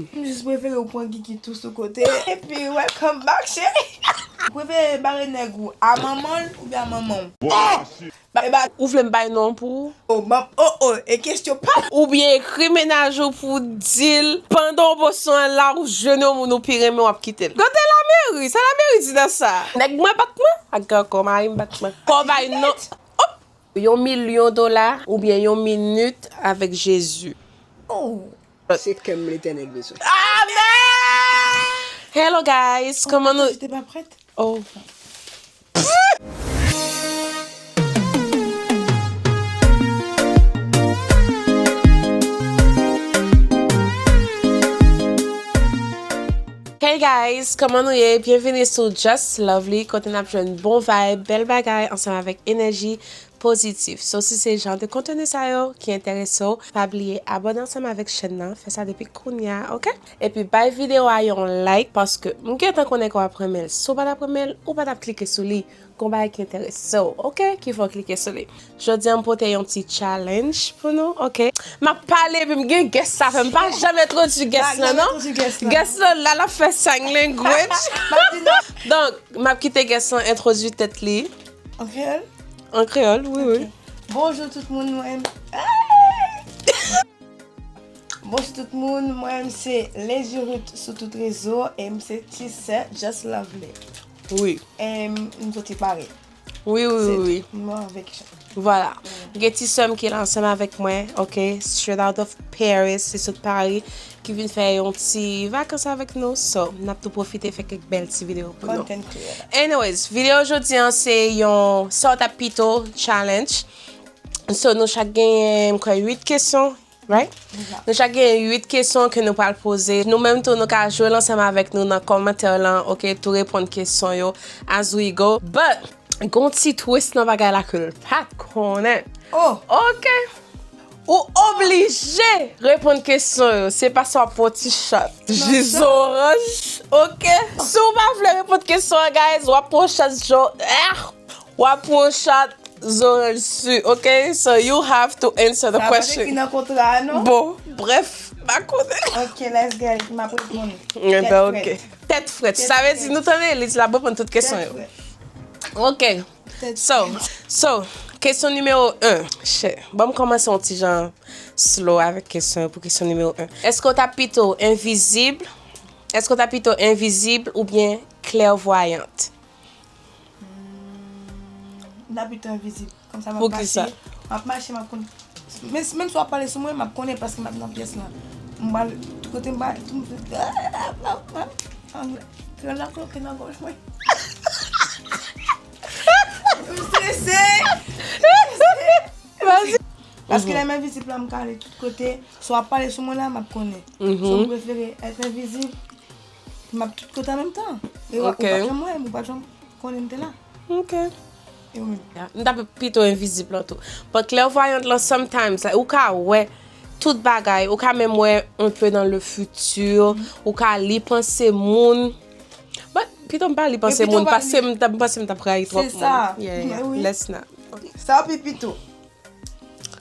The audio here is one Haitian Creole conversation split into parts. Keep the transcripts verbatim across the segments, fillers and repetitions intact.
M jis prefere ou pran Kiki tou sou kote. Epi, welcome back, cheri. Ou prefere bare nèg ou a manman l oubyen a manman w? Ba- e ba- Ou vle m bay non pou ou? Oh, ban- oh, oh, e kesyon pa. Oubyen ekri mennaj ou pou w di l pandan w bosyon an la, ou jwenn yon moun ou pi renmen, w ap kite l. Gade lameri, sa lameri di nan sa? Nèg mwen bat mwen, ak gran kò mari m bat mwen. Kò bay non. Yon milyon dola oubyen yon minit avèk Jezi. Oh. Se kè m Letènèl bezwen. Amen! Hello guys, kòman nou? Te pa prèt? Oh. Hey guys, kòman nou ye? Byenvini sou Just Lovely, kote n ap jwenn bon vibe, bèl bagay ansanm avèk enèji pozitif. So, si se jan de konteni sa yo ki enterese w, pa bliye abòne ansanm avèk chèn nan, fè sa depi kounya, oke? Epi bay videyo a yon like, paske m gentan konnen ke w ap renmen l. Si w pa t ap renmen l, ou pa t ap klike sou li. Gon bagay ki enterese w, oke? Ki fè w klike sou li. Jodi a m pote yon ti challenge pou nou, oke? M ap pale epi m gen guest sa fè m pa janm entwodui guest lan non. Guest lan la l ap fè sign language. Donk, m ap kite guest lan entwodui tèt li. An kreyòl? An kreyòl, wi, wi. Bonjou tout moun, mwen. Bonjou tout moun, mwen se Lady Ruth sou tout rezo e m se ti sè Just Lovely. Wi. E m soti Paris. Wi, wi, wi. Mwen avèk chan. Vwala. Gen ti sè m ki la ansanm avèk mwen, oke? Straight out of Paris, li sot Paris, ki vin fè yon ti vakans avèk nou. So, n ap tou pwofite fè kèk bèl ti videyo pou nou. Content creator. Anyways, videyo jodi an se yon sa w t ap pito challenge. So, nou chak genyen, m kwè, uit kesyon, right? Nou chak genyen uit kesyon ke nou pral poze. Nou menm tou, nou ka jwe l ansanm avèk nou nan kòmantè lan, oke? Tou reponn kesyon yo as we go. But, gon ti twist nan bagay la ke l pa t konnen. Oh! Oke. Ou oblije reponn kesyon yo. Se pa sa w ap pran ti shot ji zoranj, oke? Si w pa vle reponn kesyon an, guys, w ap pran shot jo, ah! W ap pran shot zoranj si, oke? So you have to answer the Sa pa te question. Ki nan kontra a, non? Bon, bref, pa konnen. Ok, let's get it. M ap reponn. Enben, oke. Tèt frèt. Sa vle di nou tande li di l ap reponn tout kesyon yo. Oke. So, so, kesyon nimewo en. Chè, ban m kòmanse yon ti jan slow avèk kesyon yo pou kesyon nimewo en. Èske w t ap pito envizib? Èske w t ap pito envizib oubyen klèvwayant? M t ap pito envizib. Konsa m ap Poukisa? Mache, m ap mache, m ap konn. Men, menm si w ap pale sou mwen, m ap konnen paske m ap nan pyès lan. M pral, tout kote m pral, tout m fè. Kran la kloke nan gòj mwen. M strese. Paske lè m envizib la, m ka ale tout kote. Si w ap pale sou mwen la, m ap konnen. So, m prefere èt envizib. M ap tout kote an menm tan. E w ap janm wè m, ou p ap janm konnen m te la. Ok. E ou menm? M t ap pito envizib lan tou. But klèvwayant lan, sometimes, like, ou ka wè tout bagay, ou ka menm wè un peu dans le futur, ou ka li panse moun. But pito m pa li panse moun, paske m t ap, m panse m t ap rayi twòp moun. Se sa. Yeah, yeah. Mwen wi. Let's not. Sa w pi pito.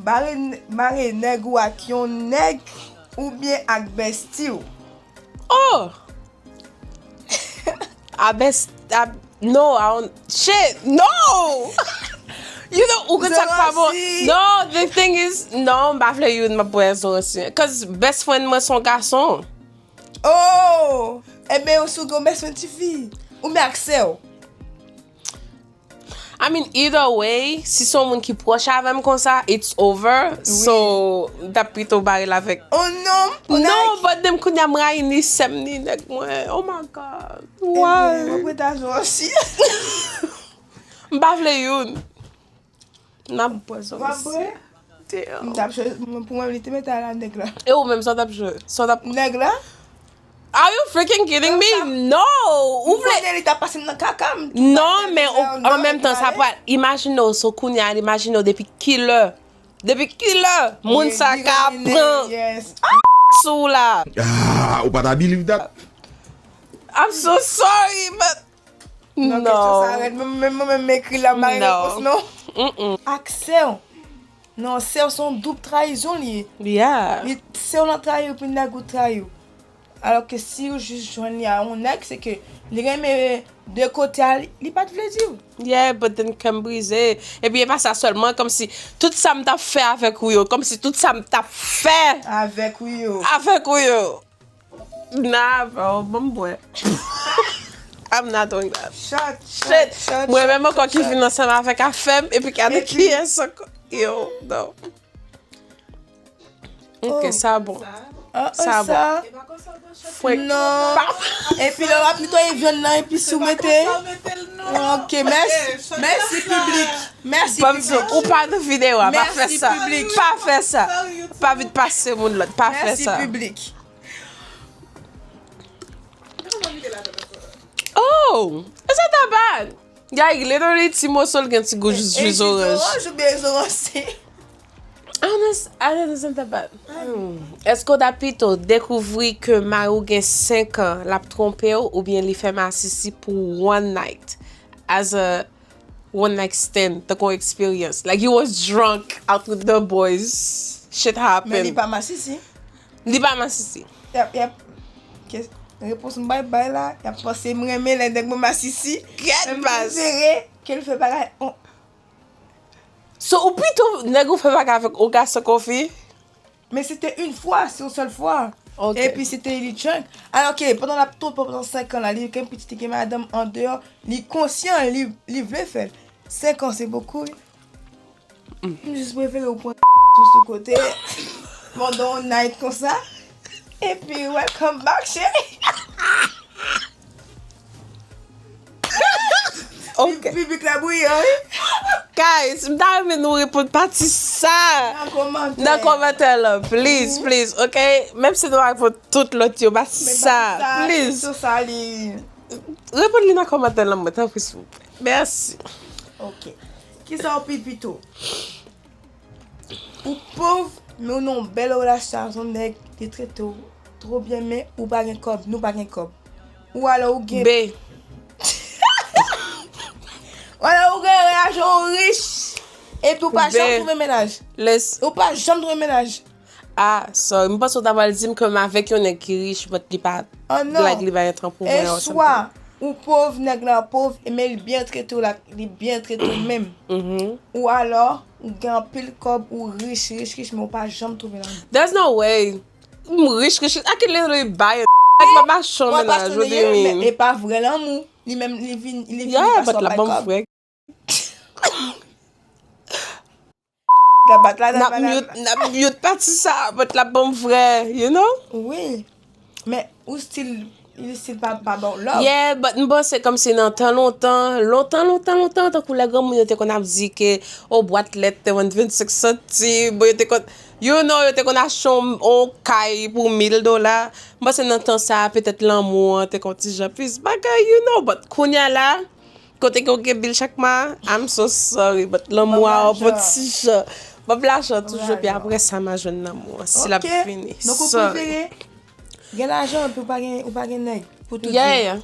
Bare, bare nèg ou ak yon nèg oubyen ak bèsti w. Oh! A best, a, no, I don't, shit, no! You know, ou konn sa k pa bon. Zoransi. No, the thing is, no, m pa vle youn, m ap wè Zoransi. Cause best friend mwen se yon gason. Oh! Ebyen, ou sou gon best friend tifi. Ou men ak sè w. I mean, either way, si se yon moun ki pwòch avè m konsa, it's over. So, m t ap pito bare l avèk. Oh non, No, but dem kounye a m rayi ni sè m ni nèg mwen. Oh my God. Ebyen, Why? Mwen prete a Zoransi. M pa vle youn. M ap pran Zoransi. Damn. M t ap chwazi, mwen, pou mwen, li te mete a la nèg la. E ou menm, sa w t ap jwe? Sa w t ap Nèg la? Are you freaking kidding me? No! Ou M vle konnen li t ap pase m nan kaka m. Non, men ou- an menm tan, sa pral. Imajine w, so kounye a, imajine w depi kilè. Depi kilè moun sa ka pran Yes. sou w la. Ah, ou pa ta believe that? I'm so sorry, but Non, kesyon sa no. rèd. Menm, menm, menm, menm ekri la, m pa gen No. repons, non. Mm-mm. Ak sè w. Non, sè w se yon doub trayizon li ye. Yeah. Li, sè w nan trayi w, epi nèg ou trayi w. Alò ke si ou jis jwenn li a yon nèg, se ke li renmen de kote a, li, li pa t vle di w. Yeah, but then kè m brize. Epi e pa sa sèlman, kòmsi tout sa m t ap fè avèk ou yo, kòmsi tout sa m t ap fè Avèk ou yo. avèk ou yo. Nah, bro, ban m bwè. I'm not doing that. Shot, shot, Shit, shot, mwen shot, menm ankò shot, ki shot. vin ansanm avèk afè m, epi gade Epi kiyès ankò. Yo, non. Ok, Oh. sa bon. Ah, ah, Sa bon. sa. Fwenk. Non. Epi lè w ap netwaye vyann nan, epi si w mete. Ok, mèsi. Mèsi, piblik. Mèsi, Pam, piblik. Ou pa nan videyo a, pa fè Mèsi, sa. piblik. Pa fè sa. Pa vin pase moun lòt. Pa fè Mèsi, sa. piblik. Oh, it's not that bad. Guy, literally, ti moso l gen ti gou jis, jis oranj. Oranj oubyen zoranj? I don't, I don't understand that bad. Hmm. Èske w ta pito dekouvri ke mari w gen senk an, l ap twonpe w, oubyen li fè masisi pou one night? As a one night stand, tankou yon eksperyans. Like, you was drunk out with the boys. Shit happened. Men li pa masisi. Li pa masisi. Yap, yap. Kes-, repons m bay, bay la, y ap panse m renmen lè nèg mwen masisi. Kèt, M baz. prefere ke l fè bagay. On- So, ou pito nèg ou fè bagay avèk yon gason k on fi? Men se te yon fwa, se yon sèl fwa. Ok. Epi se te li drunk. Alò ke pandan l ap twonpe pandan senk an la, li gen pitit, li gen madanm andeyò, li konsyan, li, li vle fè l. Senk an, se bokou, wi. M jis prefere ou pran sou, sou kote pandan yon night konsa. Epi, welcome back, cheri. Ok. Piblik la bouyan, wi. Guys, m ta renmen nou reponn pati sa Nan kòmantè. nan kòmantè la. Please, Mhm. please, ok? Menm si nou pa reponn tout lòt yo, pati Men sa. pati sa, Please. Sou sa li. Reponn li nan kòmantè la, mwen, tanpri, silvouplè. Mèsi. Ok. Kisa w pi pito? Ou pòv, men ou nan yon bèl relasyon ak yon nèg, li trete w twò byen, men ou pa gen kòb, nou pa gen kòb. Ou alò ou gen B. Ou alò ou gen relasyon, ou rich, epi ou pa janm B. twouve mennaj. Les. Ou pa janm twouve mennaj. Ah, sorry. M panse w ta pral di m ke m avèk yon nèg ki rich, but li pa, Oh, non. like, li pa entran pou E mwen, or swa, something. ou pòv, nèg la pòv, e men li byen trete w la, li byen trete w menm. Mhm. Ou alò, ou gen anpil kòb, ou rich, rich, rich, men ou pa janm twouve lanmou. There's no way. M rich, rich, rich. I can literally buy a Like, m ap achte yon Ou ap mennaj, achte what do yon you mennaj, men mean? e pa vrè lanmou. Li menm, li vin, li vin Yeah, paske but w la bay banm kòb. frè. N ap bat la, N ap n ap mute, n ap mute pati sa, but l ap ban m vrè, you know? Wi. Men ou still, li still pa, pa ba w love. Yeah, but m panse kòmsi nan tan lontan, lontan, lontan, lontan, tankou lè granmoun yo te konn ap di ke, o, bwat lèt te vann vennsenk santim, bon, yo te konn, you know, yo te konn achte yon, yon kay pou mil dola. M panse nan tan sa a, petèt lanmou an te konn ti jan plis bagay, you know, but kounye a la, kote ke w gen bil chak mwa, I'm so sorry, but lanmou a w pou ti jan. Ban m lajan toujou, epi apre sa, m a jwenn lanmou an, si l ap vini. Donk, ou prefere gen lajan, epi ou pa gen, ou pa gen nèg pou tout vi? Yeah, yeah.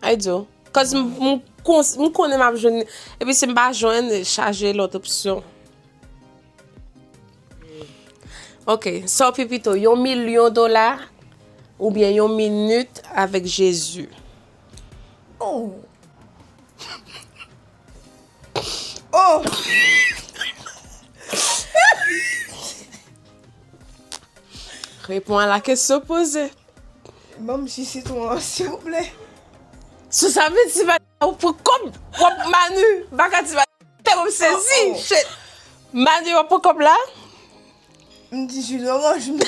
I do. Cause m, m, kons- m konnen m ap jwenn, epi si m pa jwenn, chaje lòt opsyon. Ok, sa w pi pito, yon milyon dola oubyen yon minit avèk Jezi? Oh. Oh. Reponn a la kesyon poze. Ban m ji sitwon an, silvouplè. Sou sa vle di, w ap pran kòb, w ap Manu, baka di, tèlman m sezi, shit. Manu, w ap pran kòb la? M di ji loranj, m di,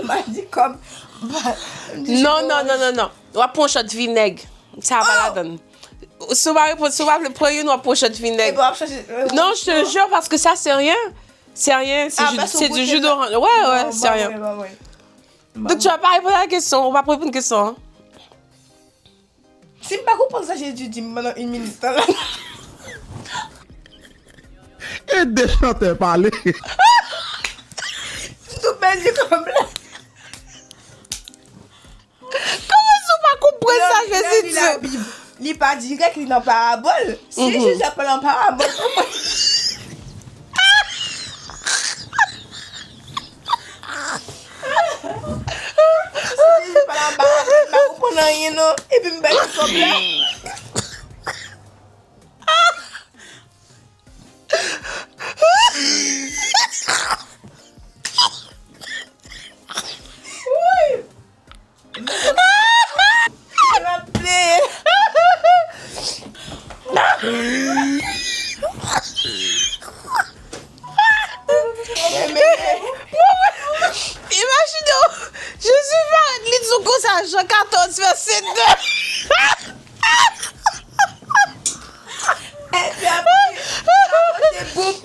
m pa di kòb, m pa, m di ji loranj. Non, non, non, non, non. W ap pran yon shot vinèg. Sa pa ladann. Si w pa reponn, si w pa vle pran youn, w ap pran yon shot vinèg. Epi w ap chanje, euh, Non, je te jure, parce que ça, c'est rien. C'est rien, c'est Ah, ju-, parce que c'est du jus d'orange. Ouais, ouais, Non, c'est rien. Ba mwen, ba mwen. Donk, tu vas pas répondre à la question, ou pa reponn kesyon an. Si m pa konprann sa Jezi di m pandan yon minit tan la. E de chantè pale. M tou pèdi kòb la. Kòman si w pa konprann sa Jezi di? Lè w li Labib, li pa dirèk, li nan parabòl. Si Jezi ap pale an parabòl, kòman? Anyen non, epi m bay li kòb la. Wouyy! M ap pleye. Imajine w, Jezi parèt, li di w konsa, Jan katòz, vèsè de. Epi apre, ou pote boub,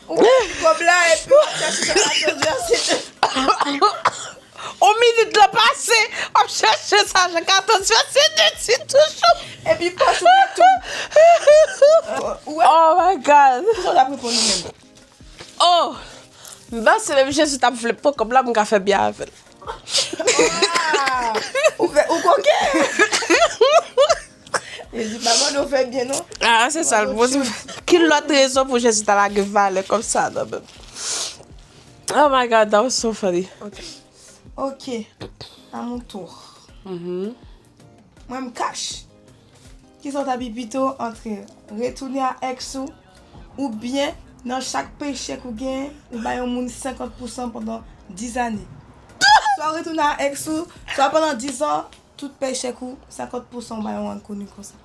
ou pote kòb la, epi w ap chache Jan katòz, vèsè de. On minit la pase, w ap chache sa, Jan katòz, vèsè de di toujou. Epi pòch ou gen tou. Ou wè? Oh my God. Kisa w t ap reponn ou menm? Oh! M panse menm Jezi t ap vle pran kòb la, m ka fè byen avè l. Ah! Ou fè, ou koken! Jezi pa mande w fè byen, non. Ah, se sa l poze. Ki lòt rezon pou Jezi ta lage valè kòm sa nan menm? Oh my God, that was so funny. Ok. Ok. À mon tour. Mhm. Mwen, m kach. Kisa w ta pi pito antre retounen a èks ou, oubyen nan chak paycheck ou genyen, ou bay yon moun senkant pousan pandan dis ane? Swa w retounen a èks ou, swa pandan dis an, tout paycheck ou, senkant pousan ou bay yon enkoni konsa.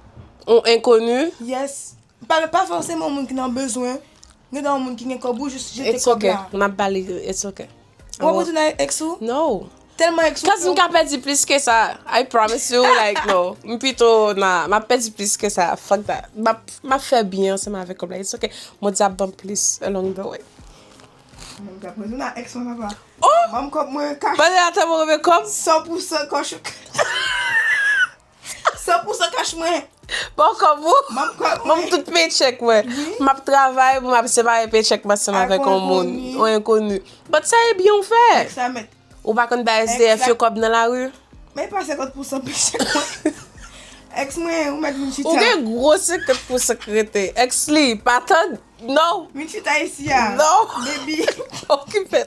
Yon enkoni? Yes. Pa, pa fòseman yon moun ki nan bezwen. Gen yon moun ki gen kòb ou jis jete kòb la. It's okay. M ap ba li, it's okay. Ou ap retounen ak èks ou? No. Tèlman èks ou. Cause m ka pèdi plis ke sa. I promise you, like, no. M pito, nah, m ap pèdi plis ke sa. Fuck that. M ap, m ap fè byen ansanm avèk kòb la. It's okay. Mwen di ap ban m plis along the way. Mwen m t ap retounen ak èks mwen, papa. Oh! Ban m kòb mwen kach. Pandan atan mwen renmen kòb. San pousan kòch. San pousan kach mwen. Bon, kòb ou? Ban m kòb mwen. Ban m tout paycheck mwen. Wi. M ap travay, m ap separe paycheck mwen ansanm avèk yon moun, yon enkoni. But sa e byen ou fè. Èks la mèt. Ou pa konn bay S D F yo kòb nan lari? Men pa senkant pousan paycheck mwen. Èks mwen, ou mèt vin chita. Ou gen gwo senkant pousan k rete. Èks li, pa tann, no. Vin chita isi a. No. Baby. Okipe.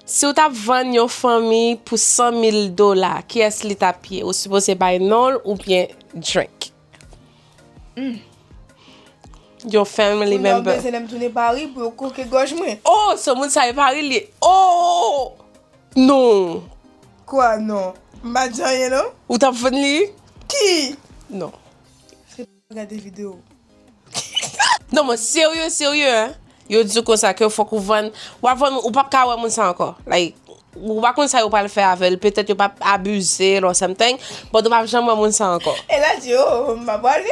Si w t ap vann yon fanmi pou san mil dola, kiyès li t ap ye? Ou sipoze bay non l oubyen drink? Hmm. Yon family member. Kounye a w bezwen lè m tounen Pari pou yo koke gòj mwen. Oh, so moun sa e Pari li ye. Oh! Non. Kwa non? M pa di anyen non. Ou t ap vann li? Ki? Non. Se pa gade videyo. Non, mwen serye, serye, hein. Yo di w konsa ke fòk ou vann, w ap vann, ou p ap ka wè moun sa ankò. Like, ou pa konn sa yo pral fè avè l. Petèt yo p ap abize l or something, but ou p ap janm wè moun sa ankò. E la di, oh, m pa prale.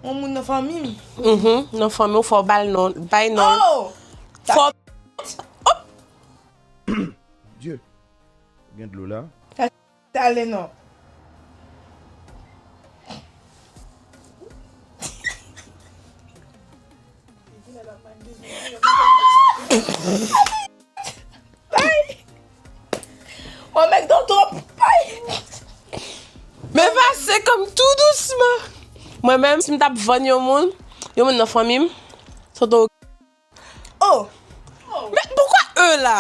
Yon moun nan fanmi m. Mhm, nan fanmi w, fò w ba l non, bay non. Oh! Fò. Dye, gen dlo la. Tale non. Bay. Yon nèg nan twòp. Bay. Men pase kòm tou dousman. Mwen menm, si m t ap vann yon moun, yon moun nan fanmi m, tonton. Oh! Men poukwa e la?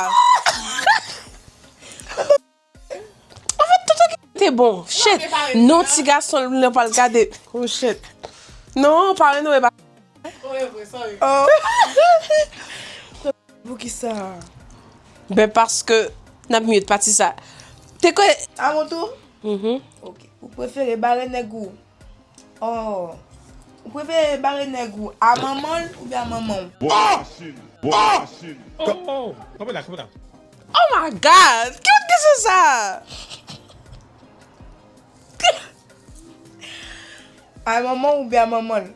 Anfèt, tonton ki te bon. Shit. Non, ti gason, l nan pral gade. Oh, shit. Non, pa reno e pa. Oh. Poukisa? Ben, paske n ap mute pati sa. Te kwè. A mon tour? Mhm. Ok. Ou prefere bare nèg ou Oh. Ou prefere bare nèg ou a manman l oubyen a manman w? Bon machin. Bon machin. Oh, oh, kanpe la, kanpe la. Oh my God! Ki lòt kesyon sa? A manman w oubyen a manman l?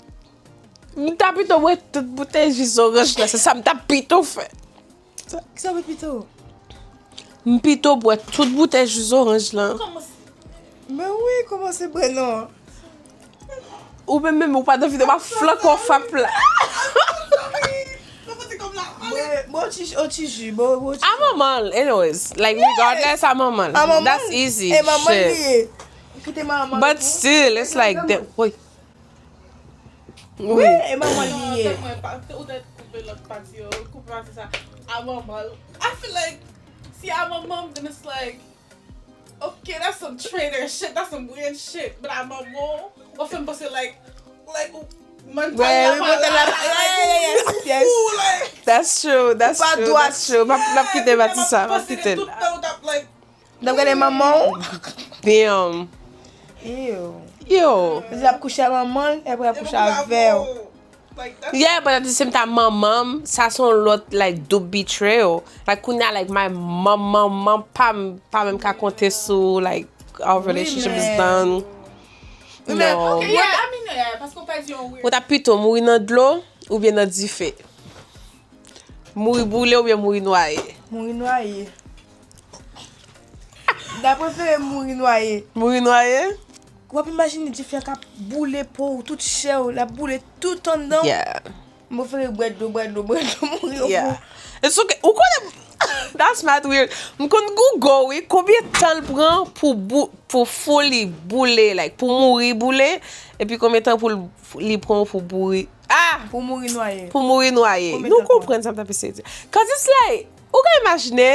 M ta pito bwè tout boutèy ji zoranj la, se sa m ta pito fè. Sa, kisa w pito? M pito bwè tout boutèy ji zoranj lan. Men wi, kòmanse bwè non. Ou menm menm, ou pa nan videyo, m ap flanke w fap la. Bwè, bwè yon ti, yon ti ji, bwè, bwè yon ti ji. A manman l, anyways. Like, regardless, a manman l. A manman l. That's easy. E manman l li ye. Koute manman l. But still, it's like, damn, woy. Wi, e manman li ye. Tèt mwen pa, ou te koupe lòt pati yo, koupe pati sa. A manman l. I feel like, si a manman m, then it's like, Okay, that's some traitor shit, that's some weird shit. But a manman w fè m panse like, like, mantal Ouais, la oui, malad, mantal la- like, yeah, yeah, yes, yes. Ooh, like, That's true, that's Ou pa true, dwa- that's true. M ap, m ap kite Batista, m ap panse kite. Tout tan ou t ap like, N ap gade manman w. Damn. Ew. Yo. Li ap kouche a manman l, epi ap kouche avè w. Like, that's Yeah, but at the same time, manman m, sa se yon lòt, like, double betrayal. Like, kounye a, like, my manman, manman pa m, pa menm ka konte sou, like, our relationship is man. Done. Wi, men, No. ok, Yeah, I mean, yeah, paske w pa di yon weird. Ou ta pito mouri nan dlo oubyen nan dife? Mouri boule oubyen mouri nwaye? Mouri nwaye. M ta prefere mouri nwaye. Mouri nwaye? W ap imajine dife a k ap boule po w, tout chè w, l ap boule tout anndan w. Yeah. M prefere bwè dlo, bwè dlo, bwè dlo, mouri o Yeah. fon. It's okay. Ou konnen, that's mad weird. M konn Google, wi, konbyen tan l pran pou bou, pou fou li boule, like, pou mouri boule, epi konbyen tan pou l, li pran pou bouri. Ah! Pou mouri nwaye. Pou mouri nwaye. Konbyen Nou tan pran? Konprann sa m t ap eseye di. Cause it's like, ou ka imajine,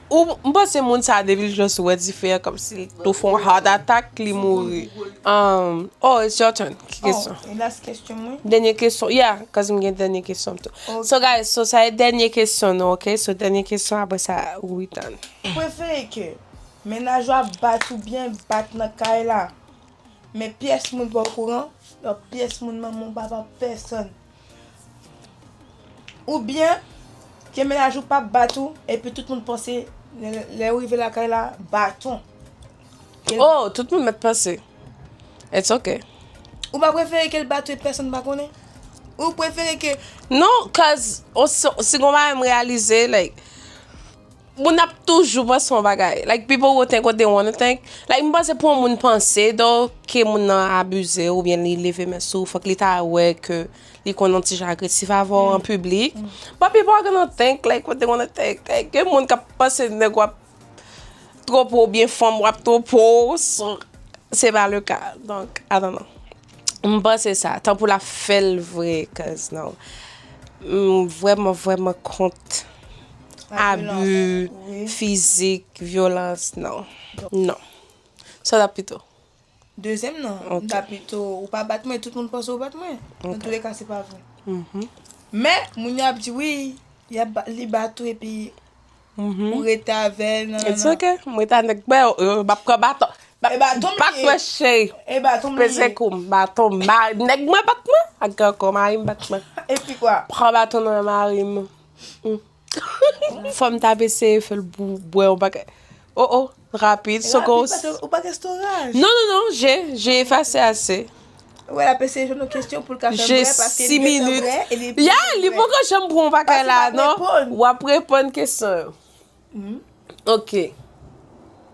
ou, m panse moun sa a depi l jis wè dife a, kòmsi l tou fè yon heart attack, li mouri. Um, oh, it's your turn. Ki kesyon? Oh, e last kesyon mwen. Dènye kesyon. Yeah, cause m gen dènye kesyon tou. Ok. So guys, so sa e dènye kesyon nou, ok? So dènye kesyon, apre sa, we done. Ou prefere ke mennaj ou ap bat ou byen bat nan kay la, men pyès moun pa okouran, lòt pyès moun manman w, papa w, pèsonn. Oubyen, ke mennaj ou p ap bat ou, epi tout moun panse, lè, lè ou rive lakay la, baton. Ke- Oh, tout moun mèt panse. It's okay. Ou pa prefere ke l bat ou e pèsonn pa konnen? Ou prefere ke Non, cause on, si, si gon bagay m reyalize, like, moun ap toujou panse yon bagay. Like, people will think what they wanna think. Like, m panse pou yon moun panse, do, ke moun nan abize oubyen li leve men sou, fòk li ta wè ke li konn yon ti jan agresif avè w an piblik. But people are gonna think, like, what they wanna think. Like, gen moun k ap panse nèg w ap twopo oubyen fanm w ap twopo, so, se pa le ka. Donk, I don't know. M panse sa, tanpou l ap fè l vre, cause non. M vrèman, vrèman kont abi Vyolans, wi. Fizik, vyolans, non. Non. Sa w t ap pito? Dezyèm nan, Ok. M ta pito ou pa bat mwen, tout moun panse ou bat mwen. Nan Ok. touleka, se pa vre. Mhm. Men, moun yo ap di, wi, y ap ba- li bat ou epi Mhm. ou rete avè l, nan, nan, It's nan. Okay. Mwen ta nèg, bè, m ap pran baton. E baton m Bat ye. mwen, cheri. E baton m Peze ye. kou m, baton m. Ma- Nèg mwen bat mwen. Ak gran kò, mari m bat mwen. Epi kwa? Pran baton nan men mari m. Mm. Fò m t ap eseye fè l bou- bwè yon bagay. Oh, oh, rapid. So Rapid, goes. Paske ou pa gen storaj. Non, non, non, j'ai, j'ai effacé assez. Wè, l ap eseye jwenn yon kesyon pou l ka fè J'ai bwè, paske six li gentan minutes. Bwè, e li Ya, li poko janm pran yon bagay Paske la, l ap non? reponn. W ap reponn kesyon yo. Mhm. Ok.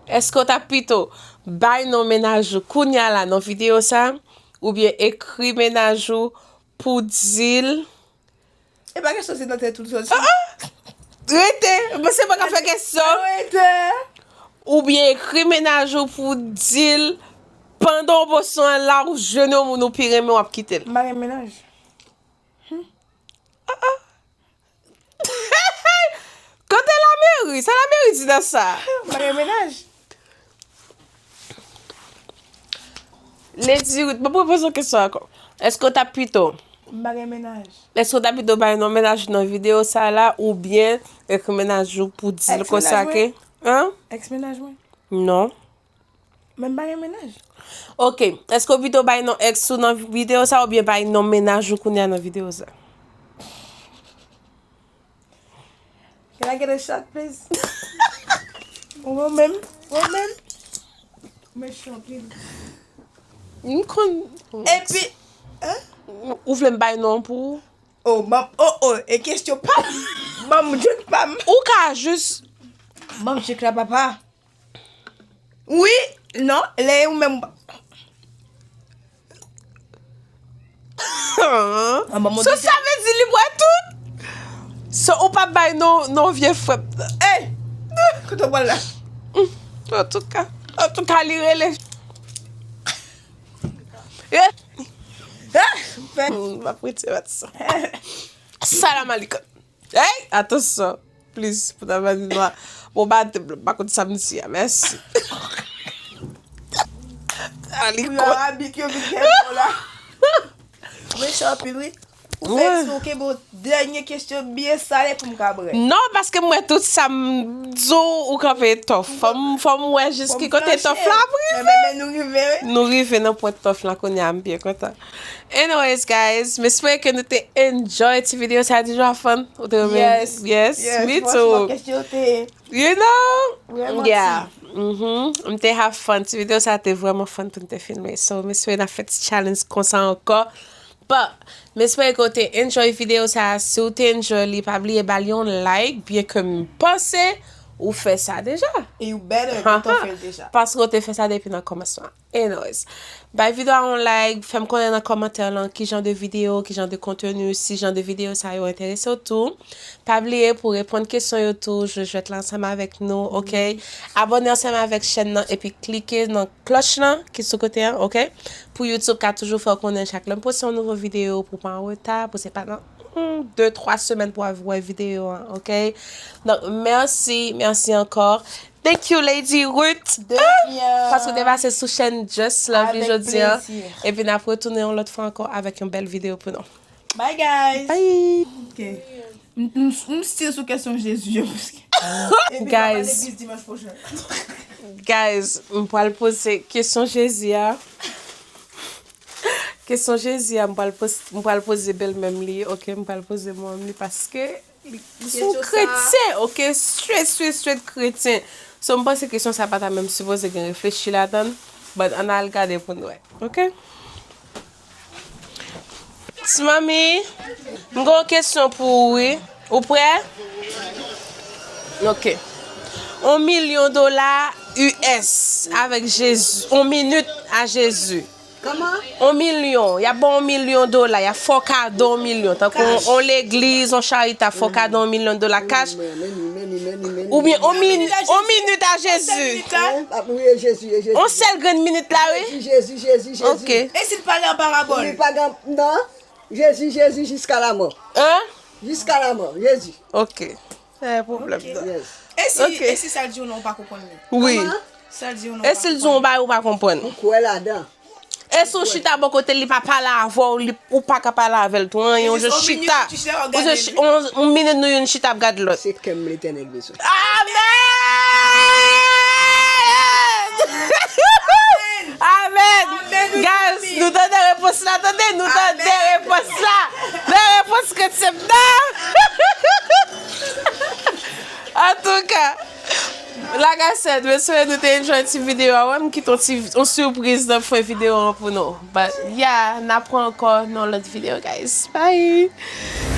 Èske w t ap pito bay non mennaj ou kounya la nan videyo sa, oubyen ekri mennaj ou pou di l E pa kesyon se nan tèt ou l soti. Rete, mwen se mwen k ap fè kesyon. Rete. Oubyen ekri mennaj ou pou di l pandan w posyon an la ou jwenn yon moun ou pi renmen w ap kite l. M pa gen mennaj. Kote lameri? Sa lameri di nan sa? M pa gen mennaj. Lady Ruth, mwen poze yon kesyon ankò. Èske w t ap pito? M pa gen mennaj. Èske w t ap pito bay non mennaj ou nan videyo sa la oubyen ekri mennaj ou pou di l Ex konsa mennaj ke? Hein? Ex mennaj mwen? Non. Men m pa gen mennaj. Ok. Èske w pito bay non ex ou nan videyo sa oubyen bay non mennaj ou kounya nan videyo sa? Can I get a shot, please? Mwen menm, mwen menm. Mwen chanpil. M konn. Epi, Ou vle m bay non pou ou? Oh, ban m, oh, oh, e kesyon pa m. Ban m drink pa m. Ou ka jis. Ban m drink la, papa. Wi, non, lè ou menm. An ban m So sa vle di li bwè tout? So ou p ap bay non, non vye frè. Ey! Kote w pral la? Antouka, antouka li rele. Eh, Eh! Fè m ap retire pati sa. Salam alikum. Hey, atansyon. Please, pou ta vin nwa. Bon, ba, m pa konn sa m di a. Mèsi. Pou yo abit yo vin gen bon la. Mwen chapil wi. Ou fè eksprè ou kenbe yon dènye kesyon byen sale pou m ka brè. Non, paske m wè tout sa m di w, ou kanpe tòf. Fò m, fò m wè jis ki kote tòf la ap rive. Men, men nou rive wi. Nou rive nan pwent tòf la kounye a, m byen kontan. Anyways, guys, m espere ke nou te enjoy ti videyo sa a. Di jwa fun. Ou te renmen? Yes. Yes, me too. Franchman, kesyon te You know? Vrèman yeah. Mm-hmm. M te have fun. Ti videyo sa te vrèman fun pou n te filme. So, m espere n ap fè ti challenge konsa ankò. But, m espere ke w te enjoy videyo sa. Si w te enjoy li, pa bliye ba l yon like, byen ke m panse ou fè sa deja. E you better kontan fè l deja. Paske w te fè sa depi nan kòmansman. Anyways, bay videyo a yon like, fè m konnen nan kòmantè lan ki jan de videyo, ki jan de konteni, si jan de videyo sa yo enterese w tou. Pa bliye pou reponn kesyon yo tou, jwe jwèt la ansanm avèk nou, oke? Abòne ansanm avèk chèn nan epi klike nan klòch lan ki sou kote an, oke? Pou YouTube ka toujou fè w konnen chak lè m poste yon nouvo videyo, pou w pa an reta, pou se pa nan hmm, de, twa semèn pou w wè videyo an, oke? Donk, mèsi, mèsi ankò. Thank you, Lady Ruth. De rien. Paske w te pase sou chèn Just Love li jodi a. Avèk plezi. Epi n ap retounen yon lòt fwa ankò avèk yon bèl videyo pou nou. Bye, guys. Bye. Ok. M, m, m still sou kesyon Jezi yo, paske. Epi n ap al legliz dimanch pwochen. Guys, m pral poze kesyon Jezi a. Kesyon Jezi a, m pral poz-, m pral poze bèlmè m li, oke? M pral poze manman m li paske li, li se yon kretyen, oke? Straight, straight, straight kretyen. So, m panse kesyon sa pa ta menm sipoze gen reflechi ladan l, but ann al gade pou n wè, oke? Ti manmi, m gen yon kesyon pou ou, wi. Ou prè? Oke. On milyon dola U S avèk Jezi. On minit a Jezi. Kòman? On milyon. Y ap ba w on milyon dola. Y ap fè w kado on milyon. Tankou on, on legliz, on charite, ap fè w kado on milyon dola kach. Oubyen on min-, on minit a Jezi. Wi, ap priye Jezi, e Jezi. On sèl grenn minit la, wi. Jezi, Jezi, Jezi. Oke. E si l pale an parabòl? Li pa gen, non. Jezi, Jezi, jiska lamò. Hein? Jiska lamò, Jezi. Oke. Pa gen pwoblèm, non. Yes. E si, e si sa l di w lan ou pa konprann li? Wi. Kòman? Sa l di w lan ou pa konprann. E si l di w yon bagay ou pa konprann? Ou kwè ladan. E si w chita bò kote l, li pa pale avè w, li, ou pa ka pale avè l tou, anyen, ou jis chita. Ou jis, on, on minit nou youn chita ap gad lòt. Se kè m Letènèl bezwen. Amèn! Amèn! Amèn! Guys, nou tande repons la, tande, nou tande repons la. Nan repons kretyen nan. Antouka, like I said, m espere nou te enjoy ti videyo a. Wè m kite yon ti, yon sipriz nan fen videyo an pou nou. But, yeah, n ap wè ankò nan lòt videyo, guys. Bye!